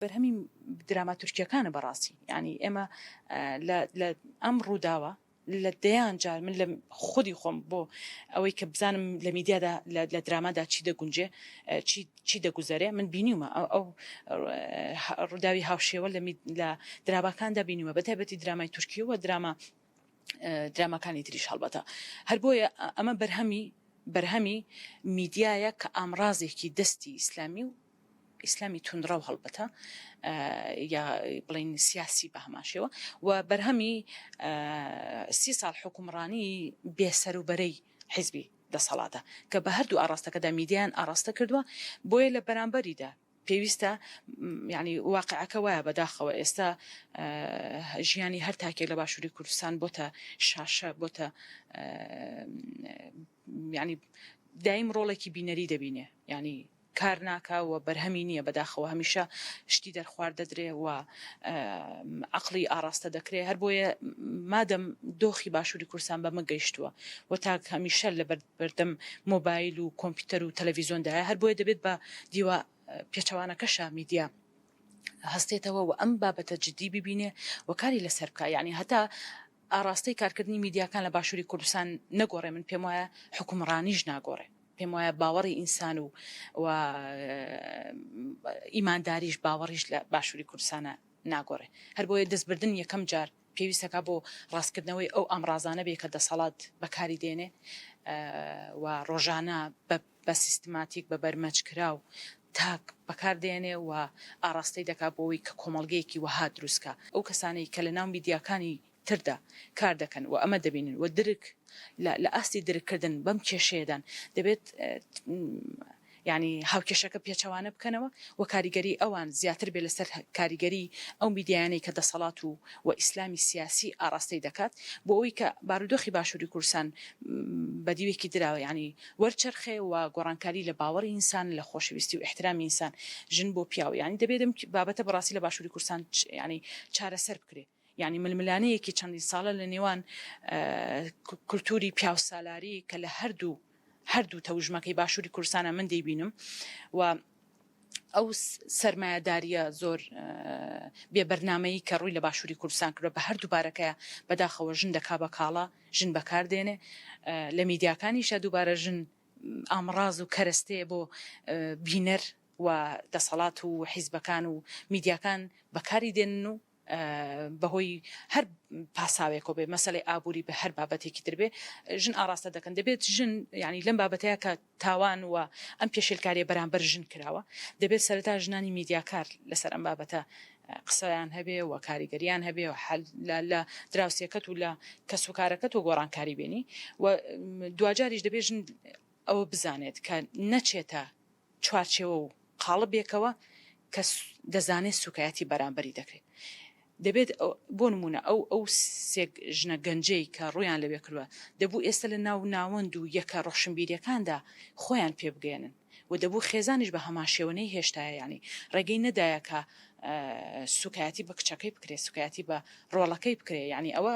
بەرهەمی دراما تورکیەکانە بەڕاستی یانی ئێمە لە ئەم ڕووداوە لە دەیان جار من لە خودی خۆم بۆ ئەوەی کە بزانم لە میدیادا لە درامادا چی دەگونجێ چی چی دەگوزەرێ من بینیومە ئەو ڕووداوی هاوشێوە لە دراماکاندا بینیومە بە تایبەتی درامای تورکیەوە دراما دراماکانی تریش هەڵبەتە هەر بۆیە ئەمە بەرهەمی بەرهەمی میدیایە کە ئامرازێکی دەستی ئیسلامی و ئیسلامی توندڕەو هەڵبەتە یا بڵین سیاسی بە هەمان شێوە و بەرهەمی سی ساڵ حکومڕانی بێسەروبەرەی حیزبی دەسەڵاتە کە بە هەردوو ئاڕاستەکەدا میدیایان ئاڕاستە کردووە بۆیە لە بەرامبەریدا پێویستە یعنی واقعەکە وایە بەداخەوە ئێستا ژیانی هەر تاکێک لە باشووری کوردستان بۆتە شاشە بۆتە یعنی دایم ڕۆڵێکی بینەری دەبینێ یعنی کار ناکا و بەرهەمی نییە بەداخەوە هەمیشە شتی دەرخوارد دەدرێ و عەقڵی ئاڕاستە دەکرێ هەر بۆیە مادەم دۆخی باشووری کوردستان بەمە گەیشتووە و تاک هەمیشە لە بەردەم مۆبایل و کۆمپیوتەر و تەلەڤیزیۆندایە هەر بۆیە دەبێت بە دیوە پێچەوانەکەشا میدیا هەستێتەوە و ئەم بابەتە جدی ببینێ و کاری لەسەر بکا یعنی هەتا ئاڕاستەی کارکردنی میدیاکان لە باشووری کوردستان نەگۆڕێ من پێم وایە حوکمڕانیش ناگۆڕێ. پێم وایە باوەڕی ئینسان و و ئیمانداریش باوەڕیش لە باشووری کوردستانە ناگۆڕێ. هەر بۆیە دەستبردن یەکەم جار پێویستەکا بۆ ڕاستکردنەوەی ئەو ئامڕازانە بێ کە دەسەڵات بەکاری دێنێ و ڕۆژانە بە بە سیستماتیک بە بەرمەجکراو تاک بەکار دێنێ و ئاڕاستەی دەکا بۆ ئەوەی کە کۆمەڵگەیەکی وەها دروست کا. ئەو کەسانەی کە لە ناو میدیاکانی تردا کار دەکەن و ئەمە دەبینن و درک لە لە ئاستی درک کردن بەم کێشەیەدان دەبێت یانی هاوکێشەکە پێچەوانە بکەنەوە و کاریگەری ئەوان زیاتر بێ لەسەر کاریگەری ئەو میدیایانەی کە دەسەڵات و و ئیسلامی سیاسی ئاڕاستەی دەکات بۆ ئەوەی کە بارودۆخی باشووری کوردستان بە دیوێکی دراوە یانی وەرچەرخێ و گۆڕانکاری لە باوەڕی ئینسان لە خۆشەویستی و ئیحترامی ئینسان ژن بۆ پیاو یانی دەبێت ئەم بابەتە بەڕاستی لە باشووری کوردستان یانی چارەسەر بکرێ یانی ململانێیەکی چەندین ساڵە لە نێوان کولتوری پیاوسالاری کە لە هەردوو هەردوو تەوژمەکەی باشووری کوردستانە من دەیبینم و ئەو سەرمایەداریە زۆر بێ بەرنمەیی کە ڕووی لە باشووری کوردستان کردوە بە هەردوو بارەکەیە بەداخەوە ژن دەکا بە کاڵا ژن بەکار دێنێ لە میدیاکانیشە دووبارە ژن ئامڕاز و کەرەستەیە بۆ بینەر و دەسەڵات و حیزبەکان و میدیاکان بەکاری دێنن و بەهۆی هەر پاساوێکەوە بێ مەسەلەی ئابووری بێ هەر بابەتێکی تر بێ ژن ئاڕاستە دەکەن دەبێت ژن یعنی لەم بابەتەیە کە تاوان و ئەم پێشێلکاریە بەرامبەر ژن کراوە دەبێت سەرەتا ژنانی میدیاکار لەسەر ئەم بابەتە قسەیان هەبێ و کاریگەریان هەبێ و حل لە دراوسێکەت و لە کەسوکارەکەت و گۆڕانکاری بێنی و دواجاریش دەبێت ژن ئەوە بزانێت کە نەچێتە چوارچێوە و قاڵبێکەوە کە دەزانێت سوکایەتی بەرامبەری دەکرێت. دەبێت بۆ نمونە ئەو ئەو سێ ژنە گەنجەی کە ڕوویان لەوێ کردوە دەبوو ئێستا لە ناو ناوەند و یەکە ڕۆشنبیریەکاندا خۆیان پێ بگەیەنن و دەبوو خێزانیش بە هەمان شێوە نەیهێشتایە یانی ڕێگەی نەدایە کە سوکایەتی بە کچەکەی بکرێ سوکایەتی بە ڕۆڵەکەی بکرێ یانی ئەوە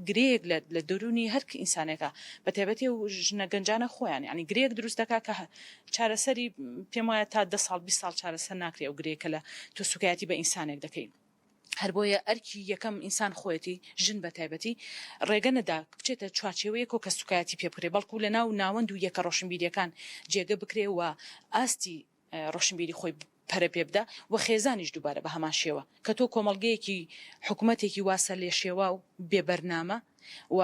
گرێیەک لە لە دەروونی هەر ئینسانێکە بە تایبەتی ئەو ژنە گەنجانە خۆیان یانی گرێیەک دروست دەکا کە چارەسەری پێم وایە تا دە ساڵ 20 ساڵ چارەسەر ناکرێ ئەو گرێ کە لە تۆ سوکایەتی بە ئینسانێک دەکەی هەر بۆیە ئەرکی یەکەم ئینسان خۆیەتی ژن بە تایبەتی ڕێگە نەدا بچێتە چوارچێوەیەکەوە کە سوکایەتی پێ بکرێ بەڵکو لە ناو ناوەند و یەکە ڕۆشنبیریەکان جێگە بکرێ و ئاستی ڕۆشنبیری خۆی پەرە پێ بدا و خێزانیش دووبارە بە هەمان شێوە کە تۆ کۆمەڵگەیەکی حکومەتێکی وا سەرلێشێواو بێ بەرنامە و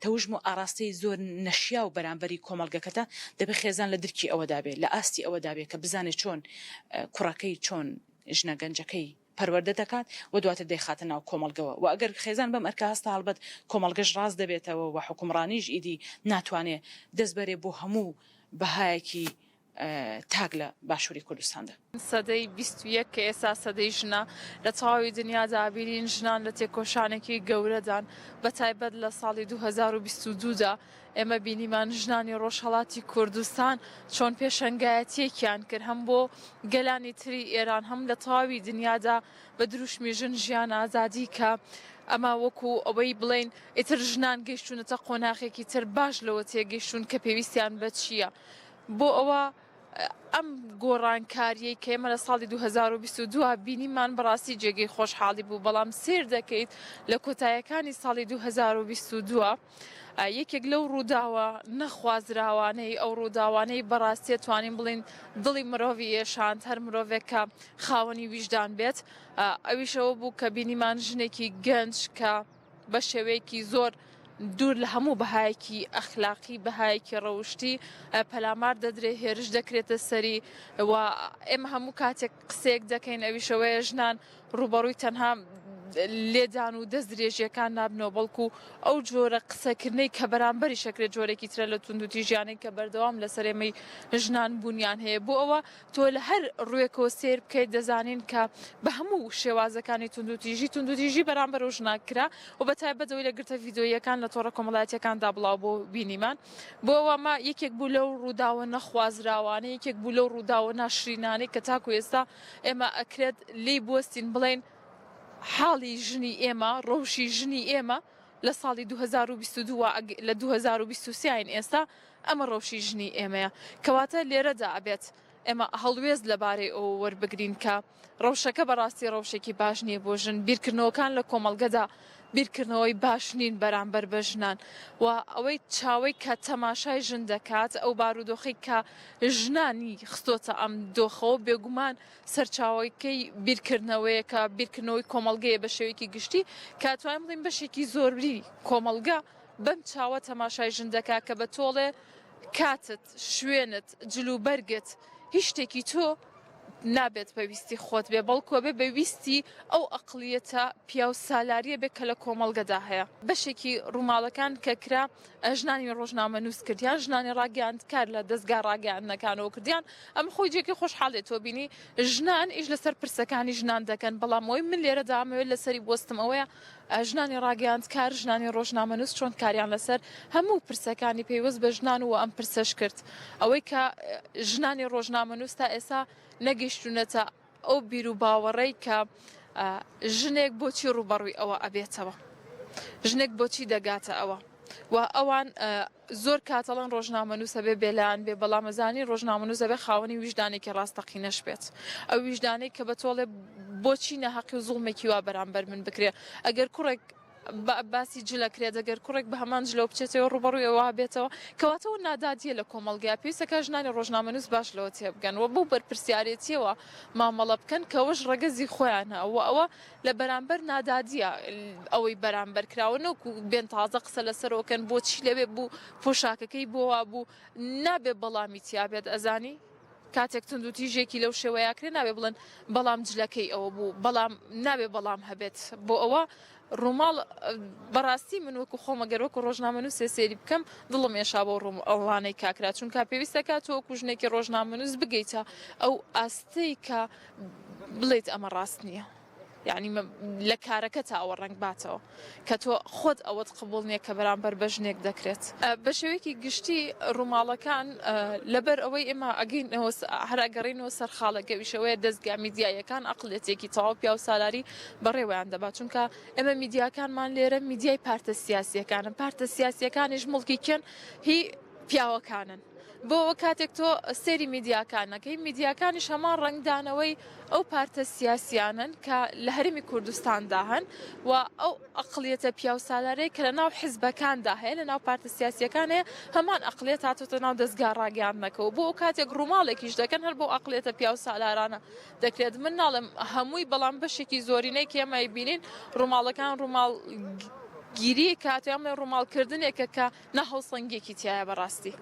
تەوژم و ئاراستەی زۆر نەشیاو بەرامبەری کۆمەڵگەکەتە دەبێ خێزان لە درکی ئەوەدا بێ لە ئاستی ئەوەدا بێ کە بزانێ چۆن کوڕەکەی چۆن ژنە گەنجەکەی پەروەردە دەکات و دواتر دەیخاتە ناو کۆمەڵگەوە و ئەگەر خێزان بەم ئەرکە هەستا هەڵبەت کۆمەڵگەش ڕاست دەبێتەوە و حوکمڕانیش ئیدی ناتوانێ دەست بەرێ بۆ هەموو بەهایەکی تاک لە باشووری کوردستاندا. سەدەی 21 کە ئێستا سەدەی ژنە، لە تەواوی دنیادا ئەبینین ژنان لە تێکۆشانێکی گەورەدان، بەتایبەت لە ساڵی 2022 دا ئێمە بینیمان ژنانی ڕۆژهەڵاتی کوردستان چۆن پێشەنگایەتیەکیان کرد هەم بۆ گەلانی تری ئێران هەم لە تەواوی دنیادا بە دروشمی ژن ژیان ئازادی کە ئەمە وەکو ئەوەی بڵێین ئیتر ژنان گەیشتوونەتە قۆناغێکی تر باش لەوە تێگەیشتوون کە پێویستیان بە چییە بۆ ئەوە. ئەم گۆڕانکاریەی کە ئێمە لە ساڵی 2022 بینیمان بەڕاستی جێگەی خۆشحاڵی بوو، بەڵام سەیر دەکەیت لە کۆتایەکانی ساڵی 2022 یەکێک لەو ڕووداوە نەخوازراوانەی ئەو ڕووداوانەی بەڕاستی توانین بڵین دڵی مرۆڤی ئێشاند هەر مرۆڤێک کە خاوەنی ویژدان بێت ئەویشەوە بوو کە بینیمان ژنێکی گەنج کە بە شێوەیەکی زۆر دوور لە هەموو بەهایەکی ئەخلاقی، بەهایەکی ڕەوشتی پەلامار دەدرێ، هێرش دەکرێتە سەری و ئێمە هەموو کاتێک قسەیەک دەکەین ئەویش ئەوەیە ژنان ڕووبەڕووی تەنها لێدان و دەست درێژیەکان نابنەوە بەڵکو ئەو جۆرە قسەکردنەی کە بەرامبەری شەکرێت جۆرێکی ترە لە توندوتیژیانەی کە بەردەوام لەسەر ئێمەی ژنان بوونیان هەیە بۆ ئەوە تۆ لە هەر ڕووێکەوە سەیر بکەیت دەزانین کە بە هەموو شێوازەکانی توندوتیژی توندوتیژی بەرامبەر و ژنان کرا و بە تایبەت ئەوەی لە گرتە ڤیدیۆییەکان لە تۆڕە کۆمەڵایەتیەکاندا بڵاو بۆ بینیمان بۆ ئەوە یەکێک بوو لەو ڕووداوە نەخوازراوانە یەکێک بوو لەو ڕووداوە ناشرینانەی کە تاکو ئێستا ئێمە ئەکرێت لێی بوەستین بڵێین حاڵی ژنی ئێمە ڕەوشی ژنی ئێمە لە ساڵی 2022 لە 2023 این ئێستا ئەمە ڕەوشی ژنی ئێمەیە. کەواتە لێرەدا ئەبێت ئێمە هەڵوێست لەبارەی ئەوە وەربگرین کە ڕەوشەکە بەڕاستی ڕەوشێکی باش نییە بۆ ژن، بیرکردنەوەکان لە کۆمەڵگەدا بیرکردنەوەی باش نین بەرامبەر بە ژنان و ئەوەی چاوەی کە تەماشای ژن دەکات، ئەو بارودۆخەی کە ژنانی خستۆتە ئەم دۆخەوە بێگومان سەرچاوەکەی بیرکردنەوەیەکە، بیرکردنەوەی کۆمەڵگەیە بە شێوەیەکی گشتی کە ئەتوانین بڵێین بەشێکی زۆری کۆمەڵگە بەم چاوە تەماشای ژن دەکا کە بە تۆڵێ کاتت، شوێنت، جل و بەرگت، هیچ شتێکی تۆ نابێت بە ویستی خۆت بێ، بەڵکو ئەبێ بە ویستی ئەو ئەقڵیەتە پیاو سالاریە بێ کە لە کۆمەڵگەدا هەیە. بەشێکی ڕووماڵەکان کە کرا ژنانی ڕۆژنامەنووس کردیان، ژنانی ڕاگەیاندکار لە دەزگا ڕاگەیاندنەکانەوە کردیان، ئەمە خۆی جێگەی خۆشحاڵیە تۆ بینی ژنان ئیش لەسەر پرسەکانی ژنان دەکەن، بەڵام ئەوەی من لێرەدا ئەمەوێت لەسەری بوەستم ئەوەیە ژنانی ڕاگەیاندکار، ژنانی ڕۆژنامەنووس چۆن کاریان لەسەر هەموو پرسەکانی پەیوەست بە ژنان و ئەم پرسەش کرد؟ ئەوەی کە ژنانی ڕۆژنامەنووس تا ئێستا نەگەیشتوونەتە ئەو بیروباوەڕەی کە ژنێک بۆچی ڕووبەڕووی ئەوە ئەبێتەوە؟ ژنێک بۆچی دەگاتە ئەوە؟ و ئەوان زۆر کات ئەڵێن ڕۆژنامەنووس ئەبێ بێلایەن بێ، بەڵام ئەزانین ڕۆژنامەنووس ئەبێ خاوەنی ویژدانێکی ڕاستەقینەش بێت. ئەو ویژدانەی کە بە تۆڵێ بۆچی ناهەقی و زوڵمێکی وا بەرامبەر من بکرێ؟ ئەگەر کوڕێک باسی جل ئەکرێت، ئەگەر کوڕێک بە هەمان جلەوە بچێتەوە ڕووبەڕووی ئەوە بێتەوە، کەواتە ئەوە نادادییە لە کۆمەڵگەیا. پێویستە کە ژنانی ڕۆژنامەنووس باش لەوە تێبگەن و بەو بەرپرسیارێتییەوە مامەڵە بکەن کە ئەوەش ڕەگەزی خۆیانە و ئەوە لە بەرامبەر نادادیە ئەوەی بەرامبەر کراوە نەوەکو بێن تازە قسە لەسەرەوە کەن بۆچی لەوێ بوو پۆشاکەکەی بۆ وا بوو نابێ بەڵامی تیا بێت ئەزانی کاتێک توندوتیژێکی لەو شێوەیە کرێ نابێ بڵێن بەڵام جلەکەی ئەوە بوو بەڵام نابێ بەڵام هەبێت بۆ ئەوە ڕووماڵ بەڕاستی من وەکو خۆم ئەگەر وەکو ڕۆژنامەنووسێ سێری بکەم دڵم ئێشا بۆ ڕووماڵانەی کاکرا چونکە پێویستە کات وەکو ژنێکی ڕۆژنامەنووس بگەیتە ئەو ئاستەی کە بڵێیت ئەمە ڕاست نییە یعنی لە کارەکەتا ئەوە ڕەنگ باتەوە کە تۆ خۆت ئەوەت قبوڵ نییە کە بەرامبەر بە ژنێک دەکرێت. بە شێوەیەکی گشتی ڕووماڵەکان لەبەر ئەوەی ئێمە ئەگەینەوە هەر ئەگەڕێینەوە سەر خاڵەکە ئەویش ئەوەیە دەزگا میدیاییەکان ئەقڵیەتێکی تەواو پیاوسالاری بەڕێوەیان دەبات چونکە ئێمە میدیاکانمان لێرە میدیای پارتە سیاسییەکانن پارتە سیاسییەکانیش موڵکی کێن هی پیاوەکانن. بۆ ئەوە کاتێک تۆ سەیری میدیاکان ئەکەی، میدیاکانیش هەمان ڕەنگدانەوەی ئەو پارتە سیاسیانەن کە لە هەرێمی کوردستاندا هەن و ئەو ئەقڵیەتە پیاوسالارەی کە لە ناو حزبەکاندا هەیە، لە ناو پارتە سیاسیەکان هەیە، هەمان ئەقڵیەت هاتۆتە ناو دەزگا ڕاگەیاندنەکەوە. بۆ ئەو کاتێک ڕووماڵێکیش دەکەن هەر بەو ئەقڵیەتە پیاوسالارانە دەکرێت. من ناڵێم هەمووی، بەڵام بەشێکی زۆرینەی کە ئێمە ئەیبینین ڕووماڵەکان ڕووماڵگیریی کات یان بڵێن ڕووماڵکردنێکە کە ناهەوسەنگیەکی تیایە بەڕاستی.